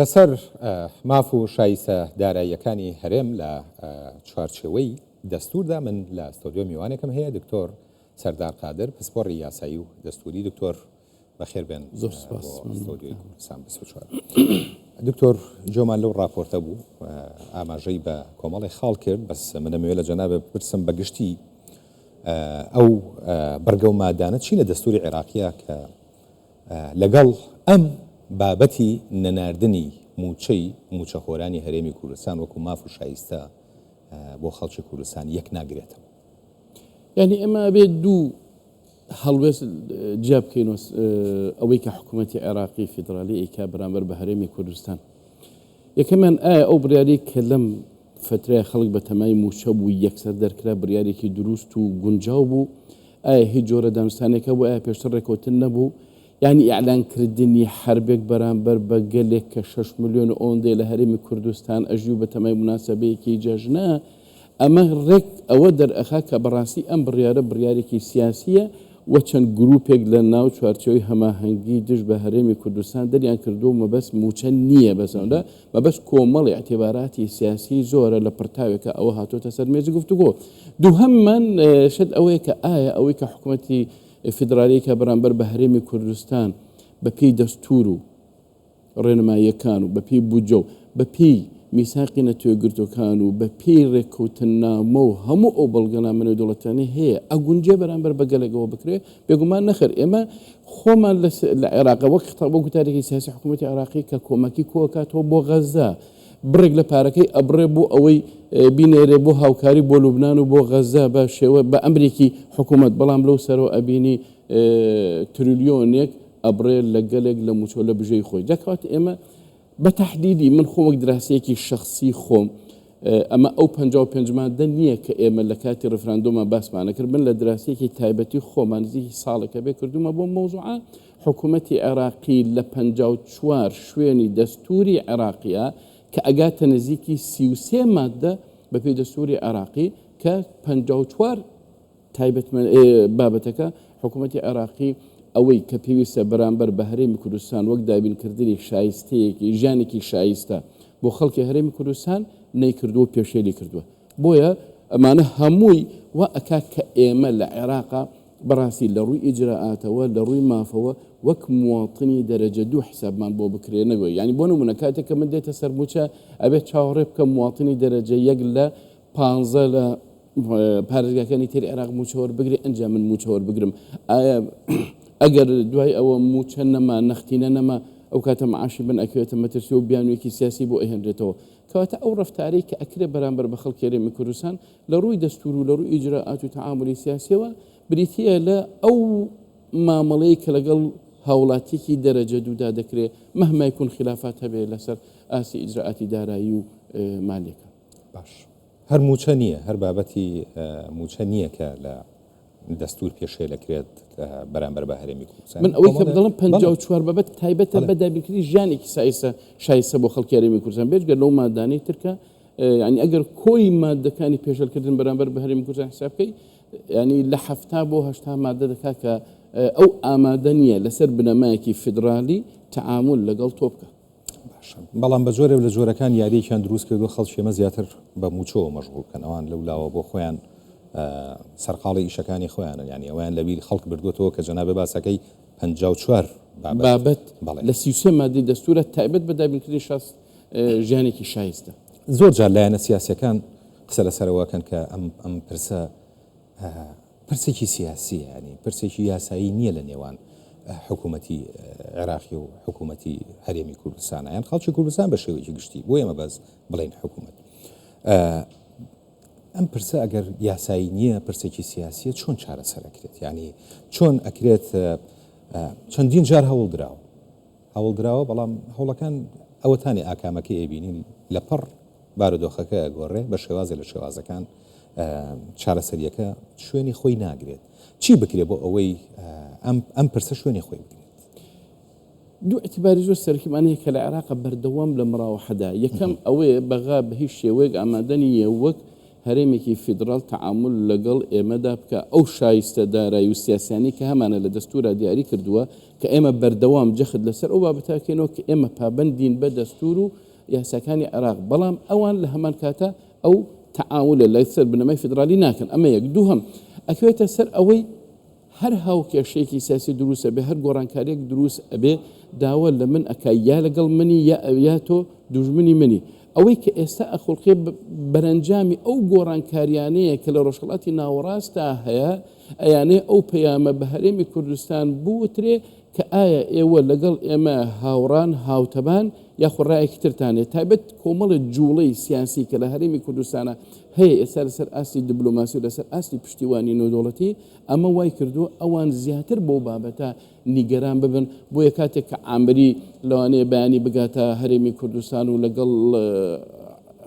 لەسەر ماف و شایستە داراییەکانی هەرێم لە چوارچێوەی دەستووردا من لە ستۆدیۆ میوانێکم هەیە دکتۆر سەردار قادر پسپۆڕی یاسایی و دەستووری دکتۆر بەخێر بێن زۆر سپاس ستۆدیۆی کوردستان 24. دکتۆر جۆمان لەو راپۆرتە بوو ئاماژەی بە کۆمەڵی خاڵ کرد بەس من دەمەوێت لە جەنابت بپرسم بە گشتی ئەو بڕگە و مادانە چی لە دەستوری عێراقیە کە لەگەڵ ئەم بابەتی نەناردنی مووچەی مووچەخۆرانی هەرێمی کوردستان وەکو ماف و شایستە بۆ خەڵکی کوردستان یەک ناگرێتەوە. یانی ئێمە ئەبێ دوو هەڵوێست جیا بکەینەوە ئەوەی کە حکوومەتی عێراقی فیدرالی ئەیکا بەرامبەر بە هەرێمی کوردستان. یەکەمیان ئایا ئەو بڕیارەی کە لەم فەترەیە خەڵک بە تەمای مووچە بوو یەکسەر دەرکرا بڕیارێکی دروست و گونجاو بوو؟ ئایا هیچ جۆرە دانوستانێک هەبوو؟ ئایا پێشتر ڕێکەوتن نەبوو؟ یانی ئیعلان کردنی حەربێک بەرامبەر بە گەلێک کە شەش ملیۆن و ئەوەندەیە لە هەرێمی کوردستان ئەژی و بە تەمای موناسەبەیەکی جەژنە، ئەمە ڕێک ئەوە دەرئەخا کە بەڕاستی ئەم بڕیارە بڕیارێکی سیاسییە و چەند گروپێک لە ناو چوارچێوەی هەماهەنگی دژ بە هەرێمی کوردستان دەریان کردووە و مەبەست مووچە نییە بەس ئەوەندە مەبەست کۆمەڵی ئیعتیباراتی سیاسی زۆرە لە پڕتاوێکا ئەوە هاتۆتە سەر مێزی گفتوگۆ. دووهەممان شت ئەوەیە کە ئایا ئەوەی کە حکومەتی فیدرالی کە بەرامبەر بە هەرێمی کوردستان بە پێی دەستوور و ڕێنماییەکان و بە پێی بودجە و بە پێی میساقی نەتەوەیەکگرتووەکان و بە پێی ڕێککەوتننامە و هەموو ئەو بەڵگەنامە نێودەوڵەتیانەی هەیە ئەگونجێ بەرامبەر بە گەلێک ئەوە بکرێ؟ بێگومان نەخێر. ئێمە خۆمان لە عێراق وەک خیتاب وەک گوتارێکی سیاسی حکوومەتی عێراقی کە کۆمەکی کۆکاتەوە بۆ غەززە بڕێک لە پارەکەی ئەبڕێ بۆ ئەوەی بینێرێ بۆ هاوکاری بۆ لوبناان و بۆ غەززە بە شێوە بە ئەمرێکی حکوومەت بەڵام لەو سەرەوە ئەبینی تریلیۆنێک ئەبڕێ لە گەلێک لە مووچە لە بژێوی خۆی. جا کەواتە ئێمە بە تەحدیدی من خۆم وەک دراسەیەکی شەخسی خۆم ئەمە ئەو 55 مادە نییە کە ئێمە لە کاتی ڕفراندۆما باسمانە کرد من لە دراسەیەکی تایبەتی خۆمان نزیکی ساڵێکە بێ کردومە بۆ مەوزوعە حکوومەتی عێراقی لە 54 شوێنی دەستوری عێراقیە کە ئەگاتە نزیکی 33 مادە بەپێی دەستوری عێراقی کە 54 تایبەتمەند بابەتەکە، حکومەتی عێراقی ئەوەی کە پێویستە بەرامبەر بە هەرێمی کوردستان وەک دابینکردنی شایستەیەکی ژیانێکی شایستە بۆ خەڵکی هەرێمی کوردستان نەیکردووە و پێشێلی کردووە. بۆیە ئەمانە هەمووی وا ئەکات کە ئێمە لە عێراقا بەڕاستی لە ڕووی ئیجرائاتەوە لە ڕووی مافەوە وەک مواطنی دەرەجە دوو حیسابمان بۆ بکرێ نەگۆ یانی بۆ نموونە کاتێک کە من دێتە سەر مووچە ئەبێت چاوەڕێ بکەم مواطنی دەرەجە یەک لە پانزە لە پارێزگاکانی تری عێراق مووچە وەربگرێ ئەنجا من مووچە وەربگرم ئایا ئەگەر دوای ئەوە مووچە نەما نەختینە نەما ئەو کاتە معاشی من ئەکەوێتە مەترسی و بیانوویەکی سیاسی بۆ ئەهێنرێتەوە کەواتە ئەو ڕەفتارەی کە ئەکرێ بەرامبەر بە خەڵکی هەرێمی کوردستان لە ڕووی دەستور و لە ڕووی ئیجرائات و تەعامولی سیاسیەوە بریتییە لە ئەو مامەڵەی کە لەگەڵ هاوڵاتیەکی دەرەجە دوودا دەکرێ مهما یکون خلافات هەبێ لەسەر ئاستی ئیجرائاتی دارایی و مالیەکان. باش هەر مووچە نییە، هەر بابەتی مووچە نییە کە لە دەستوور پێشێلەکرێت بەرامبەر بە هەرێمی کوردستان. من ئەوەی کە دەڵێم 54 بابەت تایبەتە بە دابینکردنی ژیانێکی سایسە شایستە بۆ خەڵکی هەرێمی کوردستان بێجگە لەو مادانەی تر کە یعنی ئەگەر کۆی مادەکانی پێشێلکردن بەرامبەر بە هەرێمی کوردستان حساب بکەی یعنی لە 70 بۆ 80 مادە دەکات کە ئەو ئامادە نییە لەسەر بنەمایەکی فیدرالی تەعامول لەگەڵ تۆ بکات. باشە بەڵام بە جۆرێک لە جۆرەکان یاریەکیان دروست کردو خەڵکی ئێمە زیاتر بە موچەوە مەشغوڵ بکەن ئەوان لەو لاوە بۆ خۆیان سەرقاڵی ئیشەکانی خۆیانن یانی ئەویان لە بیر خەڵک بردووەتەوە کە جەنابێ باسەکەی 54 بابەت لە 33 مادەی دەستورە تایبەت بە دابینکردنی شاست ژیانێکی شایستە. زۆر جار لایەنە سیاسیەکان قسە لەسەرەوەکەن کە ئەم ئەم پرسە پرسێکی سیاسییە، یانی پرسێکی یاسایی نییە لە نێوان حکوومەتی عێراقی و حکوومەتی هەرێمی کوردستانە یان خەڵکی کوردستان بە شێوەیەکی گشتی بۆ ئێمە بەس بڵێن حکوومەت. ئەم پرسە ئەگەر یاسایی نییە پرسێکی سیاسیە چۆن چارەسەر ئەکرێت ینی چۆن ئەکرێت چەندین جار هەوڵ دراوە هەوڵ دراوە بەڵام هەوڵەکان ئەوەتانێ ئاکامەکەی ئەیبینین لە پڕ بارودۆخەکە ئەگۆڕێ بە شێوازێ لە شێوازەکان چارەسەریەکە شوێنی خۆی ناگرێت چی بکرێ بۆ ئەوەی ئەم ئەم پرسە شوێنی خۆی بگرێت؟ دوو ئیعتیباری زۆر سەرەکیمان هەیە کە لە عێراق بەردەوام لە مراوحەدا یەکەم ئەوەیە بەغا بە هیچ شێوەیەک ئامادە نییە وەک هەرێمێکی فیدراڵ تەعامول لەگەڵ ئێمەدا بکا، ئەو شایستە دارایی و سیاسیانەی کە هەمانە لە دەستوورا دیاری کردووە کە ئێمە بەردەوام جەخت لەسەر ئەو بابەتە ئەکەینەوە کە ئێمە پابەندین بە دەستوور و یاساکانی عێراق، بەڵام ئەوان لە هەمان کاتا ئەو تەعامولە لەسەر بنەمای فیدرالی ناکەن، ئەمە یەک. دووهەم، ئەکەوێتە سەر ئەوەی هەر هاوکێشەیەکی سیاسی دروست ئەبێ، هەر گۆڕانکارییەک دروست ئەبێ، داوا لە من ئەکا یا لەگەڵ منی یا یا تۆ دوژمنی منی. ئەوەی کە ئێستا ئەخوڵقێ بەرەنجامی ئەو گۆڕانکارییانەیە کە لە ڕۆژهەڵاتی ناوەڕاستا هەیە، ئەیانەوێ ئەو پەیامە بە هەرێمی کوردستان بوترێ کە ئایا ئێوە لەگەڵ ئێمە هاوڕان، هاوتەبان یاخود ڕایەکی ترتان هەیە، تایبەت کۆمەڵێ جوڵەی سیاسی کە لە هەرێمی کوردستانا هەیە ئێستا لەسەر ئاستی دبلۆماسی و لەسەر ئاستی پشتیوانی نێودەوڵەتی، ئەمە وای کردووە ئەوان زیاتر بەو بابەتە نیگەران ببن، بۆیە کاتێک کە عامری لەوانەیە بەیانی بگاتە هەرێمی کوردستان و لەگەڵ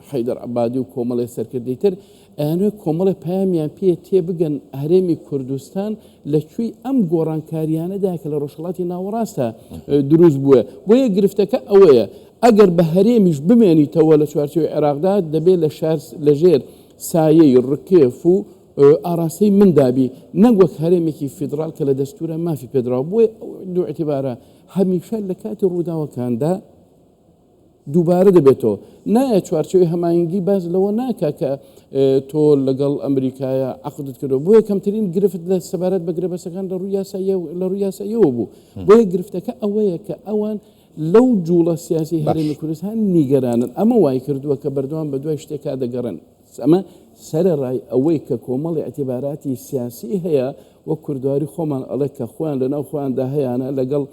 حەیدەر عەبادی و کۆمەڵێ سەرکردەی تر ئەیانەوێت کۆمەڵێ پەیامیان پێ تێبگەن هەرێمی کوردستان لە کوێی ئەم گۆڕانکاریانەدا کە لە ڕۆژهەڵاتی ناوەڕاستە دروست بووە. بۆیە گرفتەکە ئەوەیە ئەگەر بە هەرێمیش بمێنیتەوە لە چوارچێوەی عێراقدا دەبێت لە شار لەژێر سایەی ڕکێف و ئاراستەی مندا بی نەک وەک هەرێمێکی فیدڕاڵ کە لە دەستورا مافی پێدراوە. بۆیە ئەو دوو ئیعتیبارە هەمیشە لە کاتی ڕووداوەکاندا دووبارە دەبێتەوە. نایە چوارچێوەی هەماهەنگی باس لەوە ناکا کە تۆ لەگەڵ ئەمریکایە عەقدت کردووە. بۆیە کەمترین گرفت لە سەبارەت بە گرێبەستەکان لە ڕووی یاساییە لە ڕووی یاساییەوە بوو. بۆیە گرفتەکە ئەوەیە کە ئەوان لەو جووڵە سیاسی هەرێمی کوردستان نیگەرانن. ئەمە وای کردووە کە بەردەوام بە دوای شتێکا دەگەڕێن. ئەمە سەرەڕای ئەوەی کە کۆمەڵی ئیعتیباراتی سیاسی هەیە وەک کوردەواری خۆمان ئەڵێ کە خۆیان لەناو خۆیاندا هەیانە لەگەڵ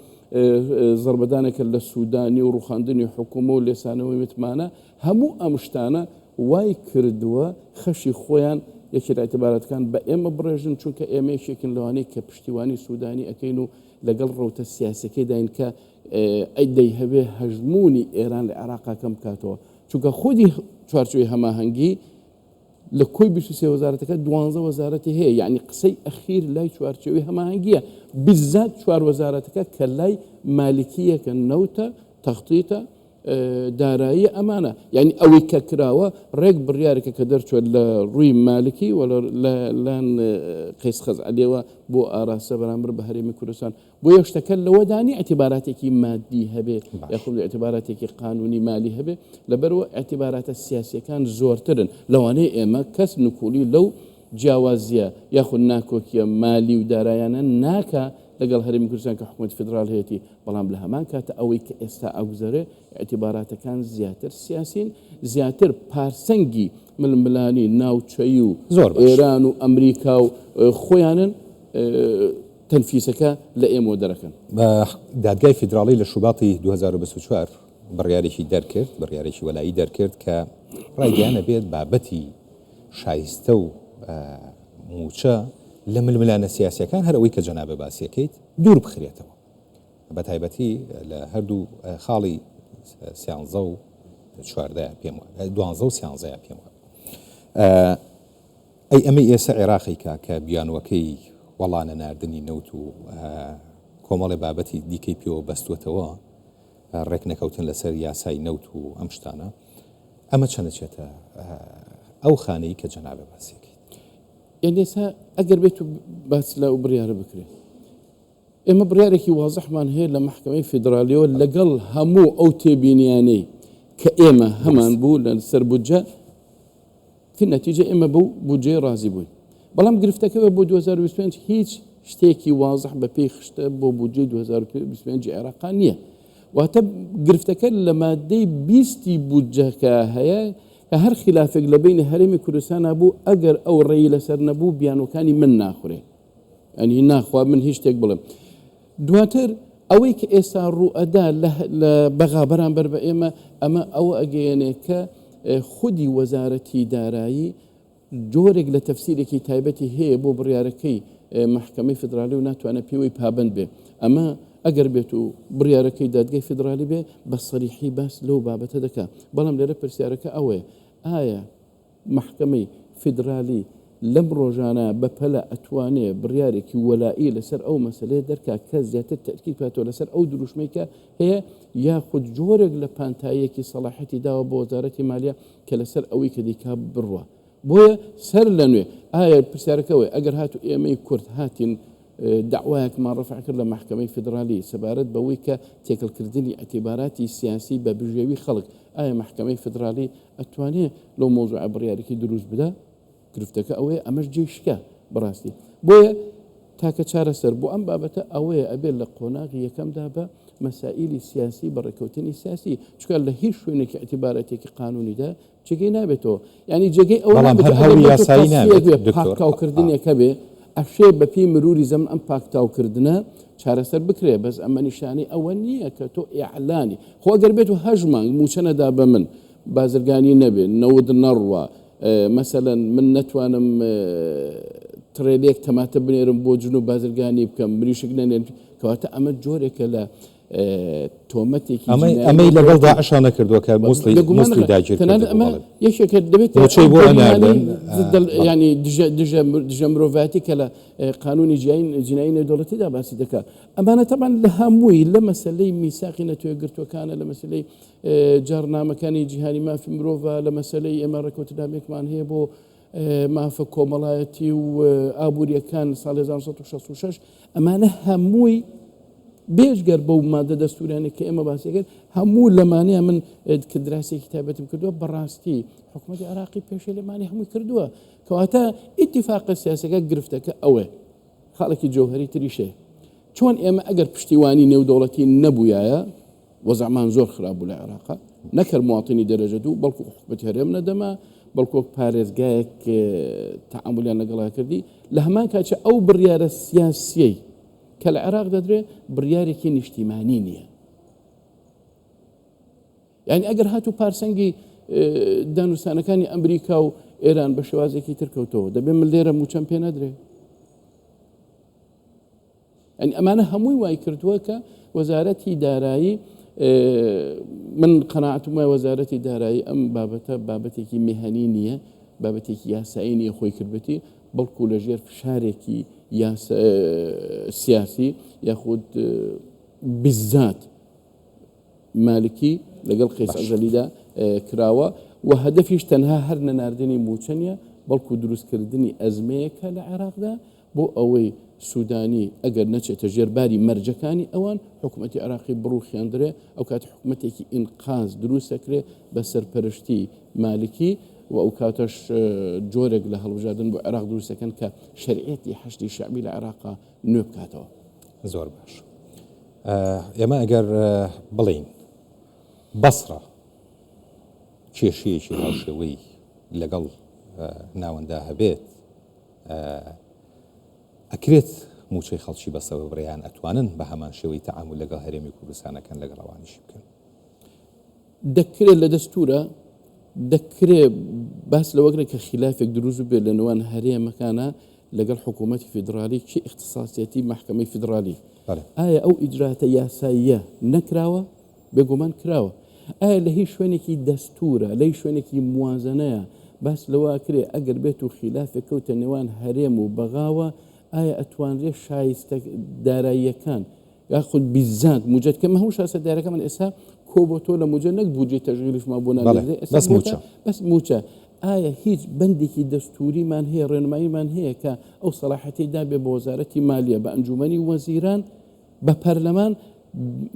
زەربەدانێکە لە سودانی و ڕوخاندنی حکومە و لێسانەوەی متمانە، هەموو ئەم شتانە وای کردووە خەشی خۆیان یەکێ لە ئیعتیباراتەکان بە ئێمە بڕێژن، چونکە ئێمە یەکێکین لەوانەی کە پشتیوانی سودانی ئەکەین و لەگەڵ ڕەوتە سیاسیەکەیداین کە دەیهەوێ هەژموونی ئێران لە عێراقا کەم بکاتەوە، چونکە خودی چوارچێوەی هەماهەنگی لە کۆی 23 وەزارەتەکە دوانزە وەزارەتی هەیە، یعنی قسەی ئەخیر لای چوارچێوەی هەماهەنگیە، بالذات چوار وەزارەتەکە کە لای مالکیەکە، نەوتە، تەختیتە، داراییە، ئەمانە یعنی ئەوەی کە کراوە ڕێک بڕیارێکە کە دەرچوە لە ڕووی مالکی و لە لایەن قەیس خەزعەلیەوە بۆ ئاراستە بەرامبەر بە هەرێمی کوردستان. بۆیە شتەکە لەوەدا نیە ئیعتیباراتێکی مادی هەبێ یاخود ئیعتیباراتێکی قانونی مالی هەبێ، لەبەرئەوە ئیعتیباراتە سیاسیەکان زۆرترن، لەوانەیە ئێمە کەس نکوڵی لەو جیاوازیە یاخود ناکۆکیە مالی و دارایانە ناکا لەگەڵ هەرێمی کوردستان کە حکومەتی فیدراڵ هەیەتی، بەڵام لە هەمان کاتە ئەوەی کە ئێستا ئەگوزەرێ ئیعتیباراتەکان زیاتر سیاسین، زیاتر پارسەنگی ململانی ناوچەیی و ئێران و ئەمریکا و خۆیانن. تەنفیسەکە لە ئێمەوە دەرەکەن. دادگای فیدراڵی لە شوباتی 2024 بڕیارێکی دەرکرد، بڕیارێکی وەلائی دەرکرد کە ڕایگەیان ئەبێت بابەتی شایستە و مووچە لە ململانە سیاسیەکان هەر ئەوەی کە جەنابە باسیەکەیت دوور بخرێتەوە، بە تایبەتی لە هەردوو خاڵی سیانزە و چواردە پێم وابێ، دوانزە و سیانزەیە پێم وابێ. ئەی ئەمەی ئێسە عێراق ئەیکا کە بیانوەکەی وەڵا نەناردنی نەوت و کۆمەڵێ بابەتی دیکەی پێوە بەستوەتەوە، ڕێک نەکەوتن لەسەر یاسای نەوت و ئەم شتانە، ئەمە چەند ئەچێتە ئەو خانەی کە جەنابت باسی ئەکەیت؟ یانی ئێستا ئەگەر بێت و باس لە ئەو بڕیارە بکرێت، ئێمە بڕیارێکی وازحمان هەیە لە مەحکەمەی فیدرالیەوە لەگەڵ هەموو ئەو تێبینیانەی کە ئێمە هەمان بوو لەسەر بودجە، فی النتیجە ئێمە بەو بودجەیە ڕازی بووین، بەڵام گرفتەکە بۆ 2025 هیچ شتێکی وازح بە پێی خشتە بۆ بودجەی 2025 عێراقا نییە. واتە گرفتەکە لە مادەی بیستی بودجەکە هەیە کە هەر خلافێک لە بینی هەرێمی کوردستانا بوو ئەگەر ئەو ڕێی لەسەر نەبوو بیانوەکانی من ناخورێ. ئەنی ناخوا من هیچ شتێک بڵێم. دواتر ئەوەی کە ئێستا ڕووئەدا لە بەغا بەرامبەر بە ئێمە، ئەمە ئەوە ئەگەیەنێ کە خودی وەزارەتی دارایی جۆرێک لە تەفسیرێکی تایبەتی هەیە بۆ بڕیارەکەی مەحکەمەی فیدرالی و ناتوانێت پێوەی پابەند بێ. ئەمە ئەگەر بێت و بڕیارەکەی دادگای فیدرالی بێ بە سەریحی باس لەو بابەتە دەکا. بەڵام لێرە پرسیارەکە ئەوەیە ئایا مەحکەمەی فیدرالی لەم ڕۆژانە بە پەلە ئەتوانێ بڕیارێکی وەلائی لەسەر ئەو مەسەلەیە دەرکا کە زیاتر تەئکید بکاتەوە لەسەر ئەو دروشمەی کە هەیە یاخود جۆرێک لە پانتاییەکی سەڵاحیەتی داوە بۆ وەزارەتی مالیە کە لەسەر ئەوەی کە دەیکا بڕوا. بۆیە سەر لە نوێ ئایا پرسیارەکە ئەوەیە ئەگەر هاتوو ئێمەی کورد هاتین. دەعوایەکمان ڕەفع کرد لە مەحکەمەی فیدرالی سەبارەت بەوەی کە تێکەڵکردنی ئیعتیباراتی سیاسی بە بژێوی خەڵک، ئایا مەحکەمەی فیدرالی ئەتوانێ لەو مەوزوعە بڕیارێکی دروست بدا؟ گرفتەکە ئەوەیە ئەمەش جێی شکە بەڕاستی. بۆیە تاکە چارەسەر بۆ ئەم بابەتە ئەوەیە ئەبێت لە قۆناغی یەکەمدا بە مەسائیلی سیاسی بە ڕێککەوتنی سیاسی، چونکە لە هیچ شوێنێکی ئیعتیباراتێکی قانونیدا جێگەی نابێتەوە یانی جێگەی ئەوە بەڵام هەر هەوڵی یاسایی نابێت دکتۆر. پاکتاوکردنێک هەبێ ئەشێ بەپێی مروری زەمن ئەم پاکتاوکردنە چارەسەر بکرێ بەس ئەمە نیشانەی ئەوە نییە کە تۆ ئیعلانی خۆ ئەگەر بێت و هەشت مانگ مووچە نەدا بە من بازرگانی نەبێ نەوت نەڕوا مەسەلەن من نەتوانم ترێلێک تەماتە بنێرم بۆ جنوب بازرگانی بکەم مریشک نەنێرم کەواتە ئەمە جۆرێکە لە تۆمەتێکی ئەمەی ئەمەی لەگەڵ داعشا نەکردووە کە موسڵی موسڵی داگیر تەنانەت ئەمە یەکێکە دەبێت مووچەی بۆ ئەناردن ینی دژە دژە مرۆڤایەتی کە لە قانونی جینایی نێودەوڵەتیدا باسی دەکات ئەمانە تەبان لە هەمووی لە مەسلەی میساقی نەتەوەیەکگرتووەکانە لە مەسلەی جارنامەکانی جیهانی مافی مرۆڤە لە مەسلەی ئێمە ڕێککەوتنامێکمان هەیە بۆ مافە کۆمەڵایەتی و ئابووریەکان ساڵ 1966 ئەمانە هەمووی بێجگەر بەو مادە دەستوریانە کە ئێمە باسیەکەن هەموو لەمانەیە من کە دراسێکی تایبەتم کردووە بەڕاستی حکوومەتی عراقی پێشێ لەمانی هەمووی کردووە کەواتە ئیتیفاقە سیاسەکە گرفتەکە ئەوێ خاڵێکی جەوهری تریشێ چۆن ئێمە ئەگەر پشتیوانی نێودەوڵەتی نەبووایە وەزعمان زۆر خراپ بوو لە عێراقا نەک هەر مواطنی دەرەجە دوو بەڵکو حکومەتی هەرێم نەدەما بەڵکو وەک پارێزگایەک تەعامولیان لەگەڵا کردی لە هەمان کاتچ ئەو بڕیارە سیاسیەی کە لە عێراق دەدرێ بڕیارێکی نیشتیمانی نییە یعنی ئەگەر هاتوو پارسەنگی دانوستانەکانی ئەمریکا و ئێران بە شێوازێکی تر کەوتەوە دەبێ من لێرە موچەم پێ نەدرێ یانی ئەمانە هەمووی وای کردووە کە وەزارەتی دارایی من قەناعەتم وایە وەزارەتی دارایی ئەم بابەتە بابەتێکی میهەنی نییە بابەتێکی یاسایی نییە خۆی کردبێتی بەڵکو لە ژێر فشارێکی سیاسی یاخود بزات مالکی لەگەڵ قەیس عەزەلیدا کراوە و هەدەفیش تەنها هەر نەناردنی مووچە نییە، بەڵکو دروستکردنی ئەزمەیەکە لە عێراقدا بۆ ئەوەی سودانی ئەگەر نەچێتە ژێر باری مەرجەکانی ئەوان، حکومەتی عێراقی بڕوخێندرێ، ئەوکات حکومەتێکی ئینقاز دروستەکرێ بە سەرپەرشتی مالکی و ئەوکاتەش جۆرێک لە هەڵبژاردن بۆ عێراق دروستەکەن کە شەرعیەتی حەشدی شەعبی لە عێراقا نوێ بکاتەوە. زۆر باش. ئێمە ئەگەر بڵێین بەسڕە کێشەیەکی هاوشێوەی لەگەڵ ناوەندا هەبێت ئەکرێت موچەی خەڵکی بەسە ببڕیان ئەتوانن بە هەمان شێوەی تەعامل لەگەڵ هەرێمی کوردستانەکەن لەگەڵ ئەوانیشی بکەن. دەکرێت لە دەستورە دەکرێ باس لەوە کرێت کە خیلافێک دروست ببێت لە نێوان هەرێمەکانە لەگەڵ حکوومەتی فیدرالی کێ ئیختیساسیەتی مەحکەمەی فیدرالی ئایا ئەو ئیجراتە یاساییە نەکراوە؟ بێگومان کراوە. ئایا لە هیچ شوێنێکی دەستورە، لە هیچ شوێنێکی موازەنەیە باس لەوە ئەکرێ ئەگەر بێت و خیلافێک کەوتە نێوان هەرێم و بەغاوە ئایا ئەتوانرێ شایستە داراییەکان یاخود بیزات موجەت کە هەموو شاسە دارەکەمان ئێستا کۆ بۆ تۆ لە موجە نەک بودجەی تەشغیلیشمان بۆ نادرێ ئێستا بەس موچە بەس موچە ئایا هیچ بەندێکی دەستوریمان هەیە ڕێنماییمان هەیە کە ئەو سەڵاحەتی دابێ بە وەزارەتی مالیە بە ئەنجومەنی وەزیران بە پەرلەمان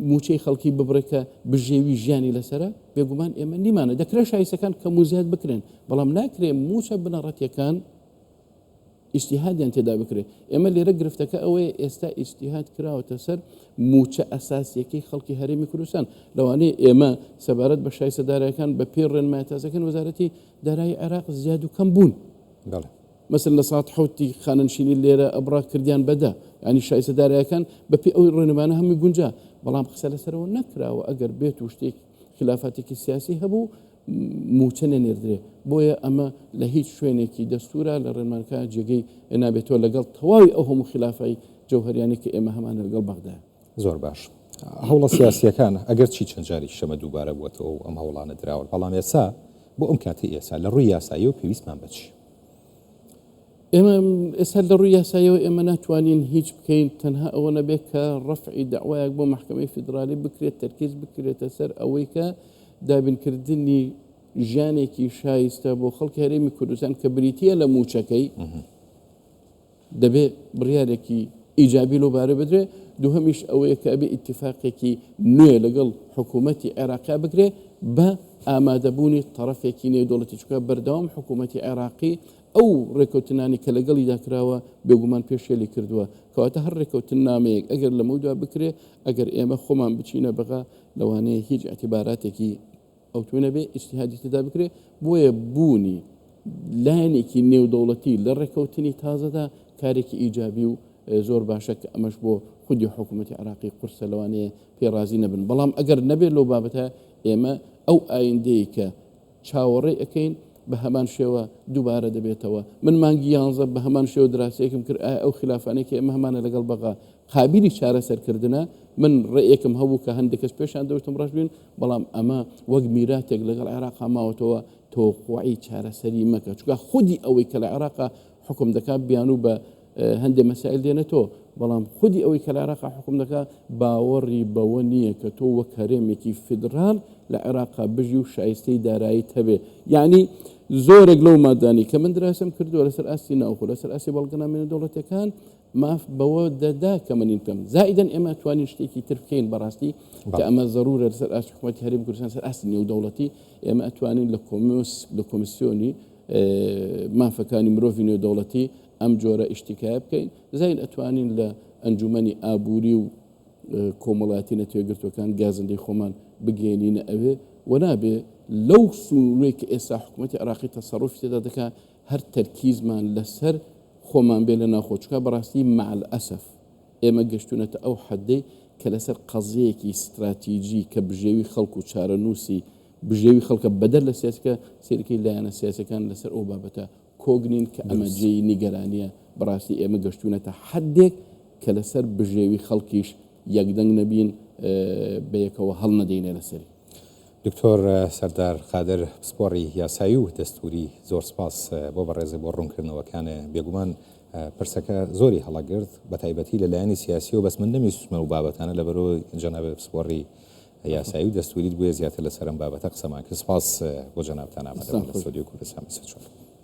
موچەی خەڵکی ببڕێ کە بژێوی ژیانی لەسەرە بێگومان ئێمە نیمانە دەکرێت شایستەکان کەم و زیاد بکرێن بەڵام ناکرێ موچە بنەڕەتیەکان ئیجتیهادیان تێدا بکرێت. ئێمە لێرە گرفتەکە ئەوەیە ئێستا ئیجتیهاد کراوەتە سەر مووچە ئەساسیەکەی خەڵکی هەرێمی کوردستان. لەوانەیە ئێمە سەبارەت بە شایستە دارایەکان بە پێی ڕێنمایە تازەکان وەزارەتی دارایی عێراق زیاد و کەم بوون. بەڵێ. مەسەلەن لە سات حەوتی خانەنشینی لێرە ئەبڕا کردیان بە دە. یانی شایستە دارایەکان بە پێی ئەو ڕێنمانە هەمووی گونجا. بەڵام قسە لەسەرەوە نەکراوە ئەگەر بێت و شتێک خلافاتێکی سیاسی هەبوو مووچە نەنێردرێ، بۆیە ئەمە لە هیچ شوێنێکی دەستوورا لە ڕێنمانەکە جێگەی نابێتەوە لەگەڵ تەواوی ئەو هەموو خیلافای جەوهەریانەی کە ئێمە هەمانە لەگەڵ بەغدایە. زۆر باش. هەوڵە سیاسییەکان ئەگەر چی چەند جارێکیش ئەمە دووبارە بووەتەوە و ئەم هەوڵانە دراون، بەڵام ئێستا بۆ ئەم کاتەی ئێستا لە ڕووی یاساییەوە پێویستمان بە چییە؟ ئێمە ئێستا لە ڕووی یاساییەوە ئێمە ناتوانین هیچ بکەین تەنها ئەوە نەبێت کە ڕەفعی دەعوایەک بۆ مەحکەمەی فیدرالی بکرێت تەرکیز بکرێتە سەر ئەوەی کە دابینکردنی ژیانێکی شایستە بۆ خەڵکی هەرێمی کوردستان کە بریتییە لە مووچەکەی دەبێ بڕیارێکی ئیجابی لەو بارە بدرێ، دووهەمیش ئەوەیە کە ئەبێ ئیتیفاقێکی نوێ لەگەڵ حکوومەتی عێراقیا بکرێ بە ئامادەبوونی تەڕەفێکی نێودەوڵەتی، چونکە بەردەوام حکوومەتی عێراقی ئەو ڕێککەوتنانەی کە لەگەڵیدا کراوە بێگومان پێشێلی کردووە، کەواتە هەر ڕێککەوتننامەیەک ئەگەر لەمەودوا بکرێ ئەگەر ئێمە خۆمان بچینە بەغا لەوانەیە هیچ ئیعتیباراتێکی ئەوتۆ نەبێ ئیجتیهادی تێدا بکرێ، بۆیە بوونی لایەنێکی نێودەوڵەتی لە ڕێککەوتنی تازەدا کارێکی ئیجابی و زۆر باشە کە ئەمەش بۆ خودی حکوومەتی عێراقی قورسە لەوانەیە پێی ڕازی نەبن، بەڵام ئەگەر نەبێت لەو بابەتە ئێمە ئەو ئایندەی کە چاوەڕێی ئەکەین بە هەمان شێوە دووبارە دەبێتەوە. من مانگی یانزە بە هەمان شێوە دراسەیەکم کرد ئایا ئەو خیلافانەی کە ئێمە هەمانە لەگەڵ بەغا قابیلی چارەسەرکردنە، من ڕێیەکم هەبوو کە هەندێک کەس پێشیان دەوتم ڕەش بین، بەڵام ئەمە وەک میراتێک لەگەڵ عێراقا ماوەتەوە، تەوەقوعی چارەسەری مەکە، چونکە خودی ئەوەی کە لە عێراقا حوکم دەکات بیانوو بە هەندێ مەسائیل دێنێتەوە، بەڵام خودی ئەوەی کە لە عێراقا حوکم دەکات باوەڕی بەوە نییە کە تۆ وەک هەرێمێکی فیدراڵ لە عێراقا بژی و شایستەی داراییت هەبێ، یەعنی زۆرێک لەو مادانەی کە من دراسەم کردووە لەسەر ئاستی ناوخۆ، لەسەر ئاستی بەڵگەنامە نێودەوڵەتییەکان، ماف بەوە دەدا کە منین بکەم زائیدەن ئێمە توانین شتێکی تر بکەین بەڕاستی کە ئەمە زەرورە لەسەر ئاستی حکوومەتی هەرێمی کوردستان سەر ئاستی نێودەوڵەتی ئێمە ئەتوانین لە کۆمۆس لە کۆمیسیۆنی مافەکانی مرۆڤی نێودەوڵەتی ئەم جۆرە ئیشتیکایە بکەین زین ئەتوانین لە ئەنجومەنی ئابووری و کۆمەڵاتی نەتەوەیەکگرتووەکان گازندەی خۆمان بگەێنینە ئەوێ و نابێ لەو سنوورەی کە ئێستا حکوومەتی عراقی تەسەڕوفی تێدا دەکات هەر تەرکیزمان لەسەر خۆمان بێ لە ناوخۆ چونکە بەڕاستی مع الاسف ئێمە گەشتونەتە ئەو حەدەی کە لەسەر قەزیەیەکی ستراتیجی کە بژێوی خەڵک و چارەنووسی بژێوی خەڵکە بەدەر لە سیاسەکە سەیرکەی لایەنە سیاسەکان لەسەر ئەو بابەتە کۆک نین کە ئەمە جێی نیگەرانیە بەڕاستی ئێمە گەشتونەتە حەدێک کە لەسەر بژێوی خەڵکیش یەکدەنگ نەبین بەیەکەوە هەڵنەدەینە لەسەری. دکتۆر سەردار قادر پسپۆڕی یاسایی و دەستوری زۆر سپاس بۆ بەڕێزت بۆ ڕوونکردنەوەکانێ بێگومان پرسەکە زۆری هەڵەگرت بەتایبەتی لە لایەنی سیاسیەوە بەس من نەمیستمە و بابەتانە لەبەرەوە جەنابت پسپۆڕی یاسایی و دەستوریت بۆیە زیاتر لەسەر ئەم بابەتە قسەمان کرد سپاس بۆ جەنابتان ئامادەبوون لە ستۆدیۆ کوردستان 24.